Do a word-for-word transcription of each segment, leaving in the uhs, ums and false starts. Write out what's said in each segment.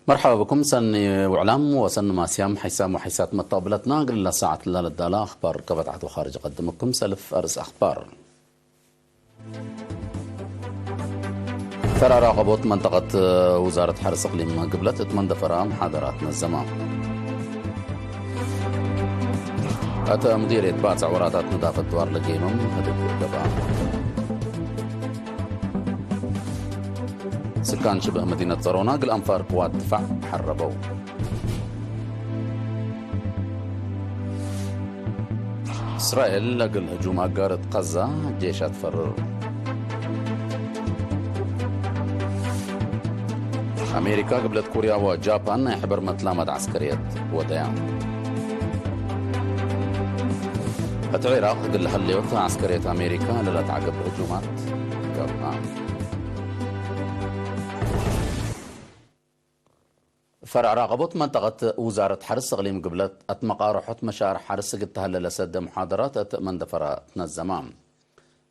መርሐባ ብኩም፣ ሰኒ ውዕላም ወሰኒ ማስያም ሐይሳም ወሐይሳት መተቅብለትና፣ እግል ለሳዐት ለልዳላ አኽባር ከበድ ዐድ ወኻርጅ እቀድምኩም። ሰልፍ አርእስ አኽባር። ፈርዕ ራቀቦት መንጠቀት ውዛረት ሐርስ እቅሊም ግብለት እት መንደፈራ መሓደራት ነዘማ። እት ሙዲርየት ባጽዕ ወራታት ነዳፈት ድዋር ለጌመም ህድግ ገብአ። ስካን ሽብህ መዲነት ጸሮና እግል አንፋር ቅዋት ድፋዕ ሐረበው። እስራኤል ለእግል ህጁም አጋር እት ቀዛ ጄሻ ትፈርር። አሜሪካ፣ ግብለት ኮርያ ወጃፓን ናይ ሕበር መትላመት ዐስከርየት ወደያ። እት ዒራቅ እግል ሀለዮት ዐስከርየት አሜሪካ ለለትዐገብ ህጁማት ገብአ። ፈርዕ ራቀቦት መንጠቀት ውዛረት ሐርስ እቅሊም ግብለት አትመቃርሖት መሻርዕ ሐርስ እግል ተሀለ ለሰደ ሙሓደራት እት መንደፈራ ትነዘማ።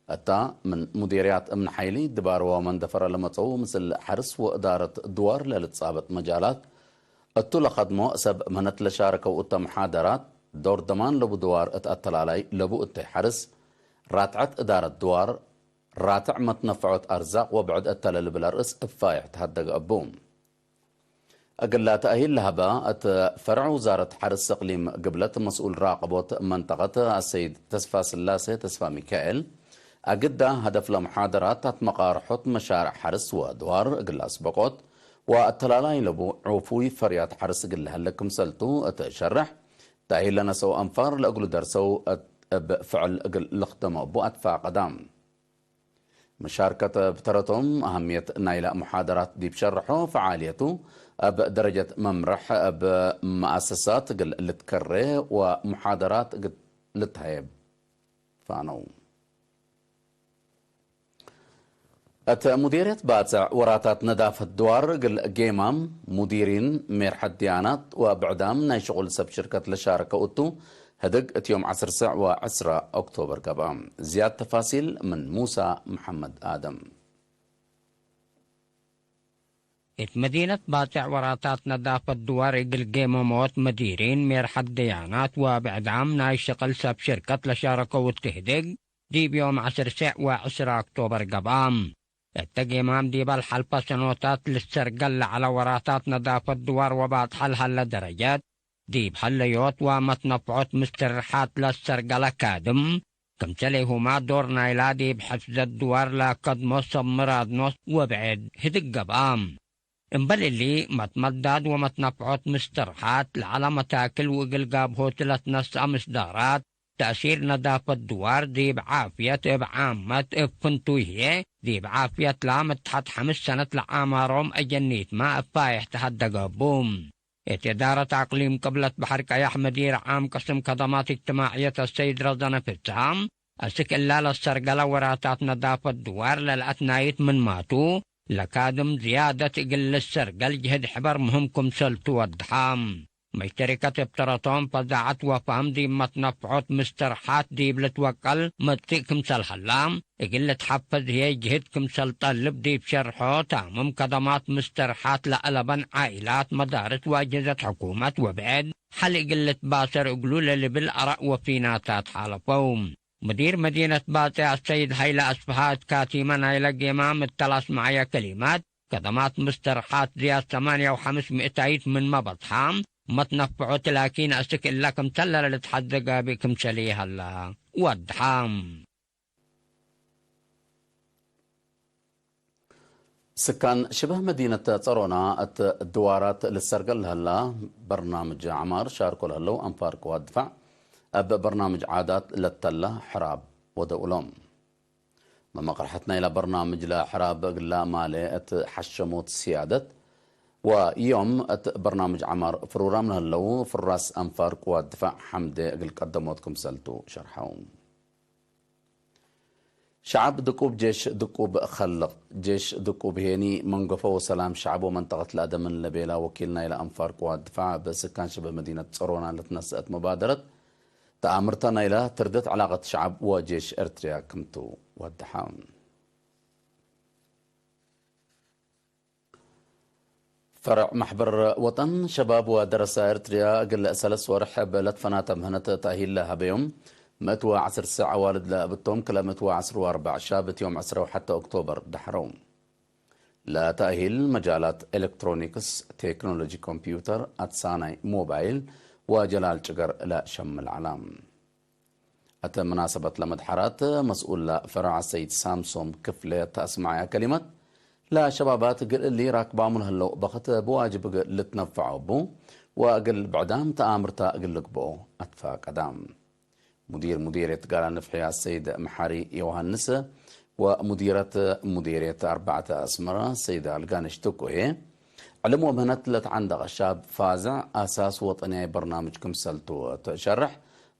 እታ ምን ሙዲርያት እምን ሐይሊ ድባር ወመንደፈራ ለመጸው ምስል ሐርስ ወእዳረት ድዋር ለልትጻበጥ መጃላት እቱ ለከድሞ ሰብ ምህነት ለሻረከው እተ ሙሓደራት፣ ዶር ደማን ለቡ ድዋር እት አተላላይ ለቡ እተ ሐርስ፣ ራትዐት እዳረት ድዋር፣ ራትዕ መትነፈዖት አርዛቅ ወብዕድ እተ ለልብል አርእስ እብ ፋይሕ ተሀደገ እቡ። እግላ ተእሂል ለሀበ እት ፈርዕ ውዛረት ሐርስ እቅሊም ግብለት መስኡል ራቀቦት መንጠቀት አሰይድ ተስፋስላሴ ተስፋሚካኤል፣ አግዳ ሀደፍ ለመሓደራት አትመቃርሖት መሻርዕ ሐርስ ወድዋር እግል አስበቆት ወአተላላይ ለቡ ዑፉይ ፈርያት ሐርስ እግል ለሀለ ክምሰልቱ እት ሸርሕ፣ ተእሂል ለነሰው አንፋር ለእግሉ ደርሰው እብ ፍዕል እግል ልክደሞ እቡ አትፋቀዳ። መሻርከት እብ ተረቶም፣ አሀምየት ናይለ ሙሓደራት ዲብ ሸርሖ፣ ፈዓልየቱ እብ ደረጀት መምረሕ እብ መአሰሳት እግል ልትከሬ ወሙሓደራት እግል ልትሀየብ ፋነው። እት ሙዲርየት ባጽዕ ወራታት ነዳፈት ድዋር እግል ጌማም፣ ሙዲሪን፣ ሜርሐት ድያናት ወብዕዳም ናይ ሽቁል ሰብ ሽርከት ለሻርከው እቱ፣ ህድግ እት ዮም ዐስር ሰዕ ወዕስራ ኦክቶበር ገብአ። ዝያድ ተፋሲል ምን ሙሳ መሐመድ አደም። እት መዲነት ባጽዕ ወራታት ነዳፈት ድዋር እግል ጌመሞት፣ መዲሪን፣ ሜርሐት ደያናት ወብዕዳም ናይ ሽቅል ሰብ ሽርከት ለሻረከው እት ህድግ፣ ዲብ ዮም ዐስር ሰዕ ወዕስራ ኦክቶበር ገብአ። እተ ጌማም ዲበ ለሐልፈ ሰኖታት ልሰርገል ለዐለ ወራታት ነዳፈት ድዋር ወባጽሐ ለሀለ ደረጀት፣ ዲብ ሀለዮት ወመትነፍዖት ምስትርሓት ለሰርገለ ካድም፣ ክምሰሌሁመ ዶር ናይላ ዲብ ሕፍዘት ድዋር ለከድሞ ሰብ ምራድ ኖስ ወብዕድ ህድግ ገብአ። እምበል እሊ፣ መትመዳድ ወመትነፍዖት ምስትርሓት ለዐለ መታክል ወእግል ጋብሆት ለትነስአ ምስዳራት፣ ተእሲር ነዳፈት ድዋር ዲብ ዓፍየት እብ ዓመት እብ ፍንቱይ ህዬ፣ ዲብ ዓፍየት ላም እት ሐድ ሐምስ ሰነት ለዓማሮም አጀኒትመ እብ ፋይሕ ተሀደገ እቡ። እት እዳረት አቅሊም ቅብለት በሐር ቀያሕ መዲር ዓም ቅስም ከደማት እጅትማዕየት አሰይድ ረዘነ ፍስሐ፣ አስክ እላ ለሰርገለ ወራታት ነዳፈት ድዋር ለለአትናይት ምንማቱ፣ ለካድም ዝያደት እግል ልሰርገል ጅህድ ሕበር ምህም ክምሰልቱ ወድሐ። መሽተሪከት እብ ተረቶም ፈዛዐት ወፋም ዲብ መትነፍዖት ምስተርሓት ዲብ ልትወቀል መጽእ ክምሰል ሀላ፣ እግል ልትሐፈዝ ህዬ ጅህድ ክምሰል ጠልብ ዲብ ሸርሖ፣ ታምም ከደማት ምስተርሓት ለአለበን ዓኢላት፣ መዳርስ ወአጅህዘት ሕኩመት ወብዕድ ሐል እግል ልትባሰር እግሉ ለልብል አራእ ወፊናታት ሓለፈው። ሙዲር መዲነት ባጽዕ አሰይድ ሀይለ አስፍሃ እት ካቲመ ናይለ ጌማም እተ ለአስመዐየ ከሊማት፣ ከደማት ምስተርሓት ዝያድ ሰማንያ ወሐምስ ምእታይት ምንመ በጽሐ፣ መትነፍዖት ላኪን አስክ እለ ክምተለ ለልትሐዜ ጋብእ ክምሰል ኢሀላ ወድሐ። ስካን ሽበህ መዲነት ጸሮና እት ድዋራት ልሰርገል ለህላ በርናምጅ ዐማር ሻርኮ ለህለው አንፋር ቅዋት ድፋዕ፣ እብ በርናምጅ ዓዳት ለተላ ሕራብ ወደው እሎም። መመቅርሐት ናይላ በርናምጅ ለሕራብ እግላ ማሌ እት ሐሸሞት ስያደት ወዮም እት በርናምጅ ዐማር ፍሩራም ለህለው ፍራስ አንፋር ቅዋት ድፋዕ ሐምዴ እግል ቀደሞት ክምሰልቱ ሸርሐው። ሸዐብ ድቁብ ጄሽ ድቁብ ከልቅ። ጄሽ ድቁብ ሄኒ መንገፎ ወሰላም ሸዐብ ወመንጠቀት ለአደምን ለቤላ ወኪል ናይለ አንፋር ቅዋት ድፋዕ፣ እብ ስካን ሽበህ መዲነት ጸሮና ለትነሰአት መባደረት ተአምርተ ናይለ ትርደት ዕላቀት ሸዐብ ወጄሽ ኤርትርያ ክምቱ ወደሐ። ፈርዕ መሕበር ወጠን ሸባብ ወደረሰ ኤርትርያ እግል ሰለስ ወርሕ እብ ለትፈናተ ምህነት ተእሂል ለሀበዮም ምእት ወዐስር ሰዕ አዋልድ ለእብቶም ክለ ምእት ወዐስር ወአርበዕ ሻብ እት ዮም ዕስረ ወሐተ ኦክቶበር ደሐረው። ለተእሂል መጃላት ኤሌክትሮኒክስ፣ ቴክኖሎጂ ኮምፒውተር፣ አትሳናይ ሞባይል ወጀላል ጭገር ለሸምል ዐላ። እት ምናሰበት ለመድሐራት መስኡል ለፈርዕ ሰይድ ሳምሶም ክፍለ ተአስመዐ ከሊመት፣ ለሸባባት እግል እሊ ራክባሙ ለህለው በክት ብዋጅብ እግል ልትነፈዖ እቡ ወእግል ብዕዳም ተአምርታ እግል ልግብኦ አትፋቀዳ። ሙዲር ሙዲርየት ጋላ ንፍሒ አሰይድ መሓሪ ዮሃንስ ወሙዲረት ሙዲርየት አርበዕተ አስመራ ሰይድ አልጋነሽ ትኩሄ፣ ዕልም ወምህነት ለተዐንደቀ ሻብ ፋዝዕ አሳስ ወጠንያይ በርናምጅ ክምሰልቱ ትሸርሕ፣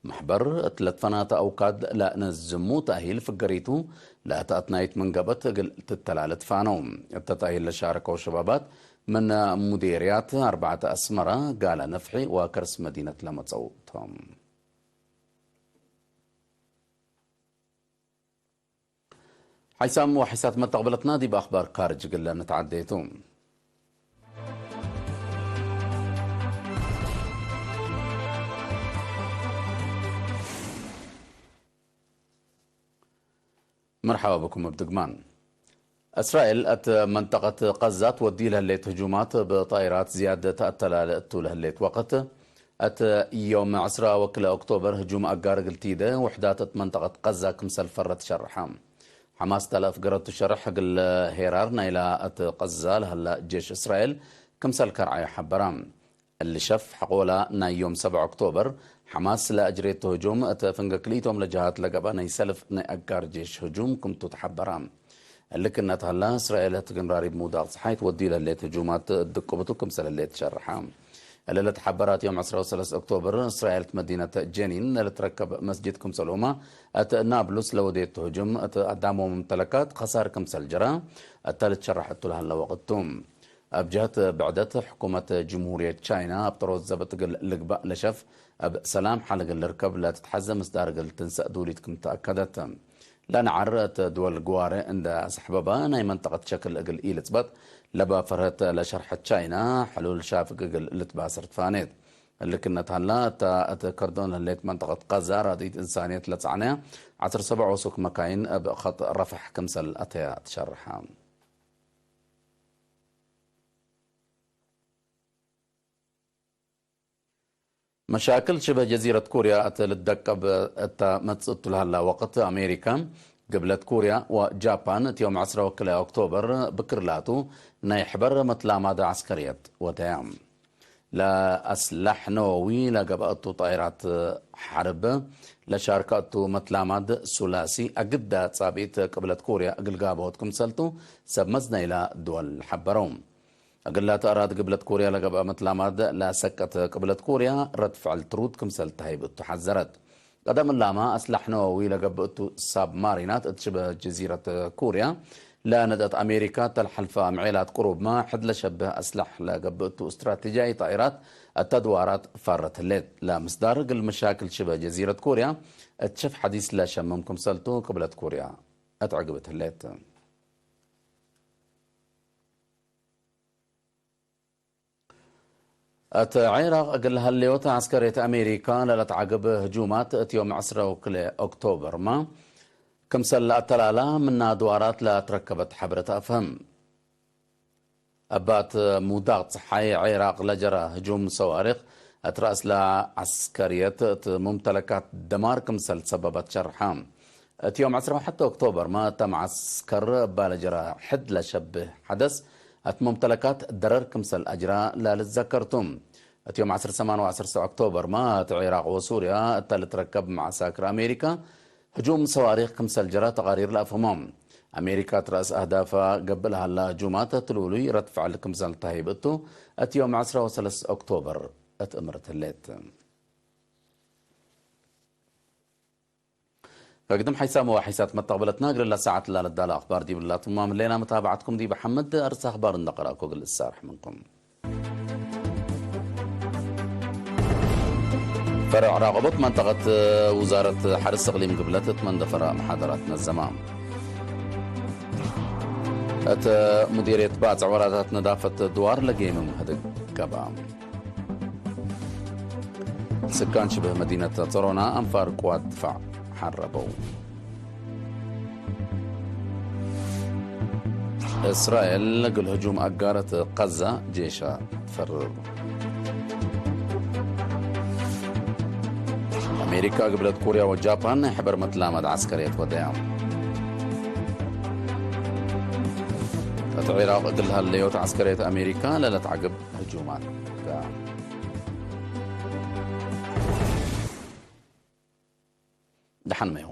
መሕበር እት ለትፈናተ አውካድ ለነዝሙ ተእሂል ፍገሪቱ ለተአትናይት ምን ገብአት እግል ትተላለት ፋነው። እተ ተእሂል ለሻረከው ሸባባት ምን ሙዴርያት አርበዕተ አስመራ፣ ጋላ ነፍሒ ወከርስ መዲነት ለመጸው ቶም። ሐይሳም ወሐይሳት መተቅብለትና ዲብ አኽባር ካርጅ እግል ንትዓዴ ቱ። መርሐባ ብኩም እብ ድግማን። እስራኤል እት መንጠቀት ቀዛ ትወዲ ለህሌት ህጁማት እብ ጣይራት ዝያድ ተአተላለ እቱ ለህሌት ወቅት፣ እት ዮም ዕስራ ወክልኤ ኦክቶበር ህጁም አጋር እግል ቲደ ውሕዳት እት መንጠቀት ቀዛ ክምሰል ፈረ ትሸርሐ። ሐማስ እተ ለአፍገረቱ ሸርሕ እግል ሄራር ናይላ እት ቀዛ ለሀላ ጄሽ እስራኤል ክምሰል ከርዐዩ ሐበራ። እሊ ሸፍ ሐቆላ ናይ ዮም ሰብዕ ኦክቶበር፣ ሐማስ ለአጅሬቱ ህጁም እት ፍንገ ክልኢቶም ለጀሃት ለገብአ ናይ ሰልፍ ናይ አጋር ጄሽ ህጁም ክምቱ ተሐበራ። እሊ ክእነት ሀላ፣ እስራኤል እት ግንራር እብ ምውዳቅ ጸሓይ ትወድዩ ለህሌት ህጁማት እት ድቁብቱ ክምሰል ህሌት ሸርሐ። እሊ ለተሐበራት ዮም ዕስራ ወሰለስ ኦክቶበር፣ እስራኤል እት መዲነት ጀኒን ለልትረከብ መስጅድ ክምሰልሁመ እት ናብሉስ ለወዴቱ ህጁም እት አዳም ወመምተለካት ከሳር ክምሰል ጀረ እተ ልትሸረሕ እቱ ለሀለ ወቅት ቱ። እብ ጀህት ብዕደት፣ ሕኩመት ጅምሁርየት ቻይና እብ ጥሮት ዘብጥ እግል ልግባእ ለሸፍ እብ ሰላም ሐል እግል ልርከብ ለትትሐዜ ምስዳር እግል ትንሰእ ዱሊት ክም ተአከደት። ለነዐር እት ድወል ግዋሬ እንደ አሰሕበበ ናይ መንጠቀት ሸክል እግል ኢልጽበጥ ለበ ፈርህት ለሸርሐት ቻይና ሕሉል ሻፍግ እግል ልትባሰር ትፋኔት። እሊ ክእነት ሀላ፣ እተ እት ከርዶን ለህሌት መንጠቀት ቀዛ ራድኢት እንሳንየት ለጸዕነያ ዐስር ሰብዕ ወሱክ መካይን እብ ከጥ ረፈሕ ክምሰል አተያ ትሸርሐ። መሻክል ሽብህ ጀዚረት ኮርያ እት ልትደቀብ እተ መጽእቱ ለሀላ ወቅት፣ አሜሪካ፣ ግብለት ኮርያ ወጃፓን እት ዮም ዐስረ ወክልኤ ኦክቶበር ብክር ላቱ ናይ ሕበር መትላማድ ዐስከርየት ወተያ። ለአስላሕ ነወዊ ለገብአቱ ጣይራት ሐርብ ለሻርከ እቱ መትላማድ ሱላሲ፣ አግዳ ጻብኢት ቅብለት ኮርያ እግል ጋብኦት ክምሰልቱ ሰብ መዝነይላ ድወል ሐበረው። እግል ላተ አራድ ግብለት ኮርያ ለገብአ መትላማድ ለአሰቀት ቅብለት ኮርያ ረድ ፍዕል ትሩድ ክምሰል ተሀይብ እቱ ሐዘረት። ቀደም እላመ አስላሕ ነወዊ ለገብእ እቱ ሳብማሪናት እት ሽብህ ጀዚረት ኮርያ ለነድአት አሜሪካ፣ ተልሐልፈ ምዔላት ቅሩብመ ሕድ ለሸብህ አስላሕ ለገብእ እቱ እስትራቴጂያይ ጣኢራት እተ ድዋራት ፋረት ህሌት። ለምስዳር እግል መሻክል ሽብህ ጀዚረት ኮርያ እት ሸፍ ሐዲስ ለሸምም ክምሰልቱ ቅብለት ኮርያ እት ዕግብት ህሌት። እት ዒራቅ እግል ሀሌወት ዐስከርየት አሜሪካ ለለትዓግብ ህጁማት እት ዮም ዐስረ ወክልኤ ኦክቶበርመ ክምሰል ለአተላላ ምና ድዋራት ለአትረከበት ሐብረት አፍህም። እባት ሙዳቅ ጸሓይ ዒራቅ ለጀረ ህጁም ሰዋሪክ እት ረአስለ ዐስከርየት እት ሙምተለካት ደማር ክምሰል ሰበበት ሸርሐ። እት ዮም ዐስረ ወሐተ ኦክቶበርመ እተ መዐስከር እባ ለጀረ ሕድ ለሸብህ ሐደስ እት ሙምተለካት ደረር ክምሰል አጅራ ለልትዘከር ቱ። እት ዮም ዐስር ሰማን ወዐስር ሰዕ ኦክቶበርመ እት ዒራቅ ወሱርያ እተ ልትረከብ መዐሳክር አሜሪካ ህጁም ሰዋሪክ ክምሰል ጀረ ተቃሪር ለአፍህሞ። አሜሪካ እት ረአስ አህዳፈ ገብእ ለሀላ ህጁማት እት ልውሉይ ረድ ፍዕል ክምሰል ተሀይብ እቱ እት ዮም ዐስረ ወሰለስ ኦክቶበር እት እምርት ህሌት። ከግድም ሐይሳም ወሐይሳት መተቅበለትና እግል ለሳዐት ላልዳለ አኽባር ዲብ ላቱማም ህሌና። መታብዐትኩም ዲብ ሐመድ አርስ አኽባር እንደ ቀራእኮ እግል እሳርሕ ምንኩም። ፈርዕ ራቀቦት መንጠቀት ውዛረት ሐርስ እቅሊም ግብለት እት መንደ ፈርዕ መሓደራት ነዘማ። እት ሙዲርየት ባጽዕ ወራታት ነዳፈት ድዋር ለጌምም ህድግ ገብአ። ስካን ሽብህ መዲነት ጸሮና አንፋር ቅዋት ድፋዕ ሐረበው። እስራኤል እግል ህጁም አጋረት ቀዛ ጄሻ ትፈርር። አሜሪካ፣ ግብለት ኮርያ ወጃፓን ናይ ሕበር መትላመድ ዐስከርየት ወደያ። እት ዒራቅ እግል ሀለዮት ዐስከርየት አሜሪካ ለለትዐግብ ህጁማት ጋ። ደሐን መይሁ።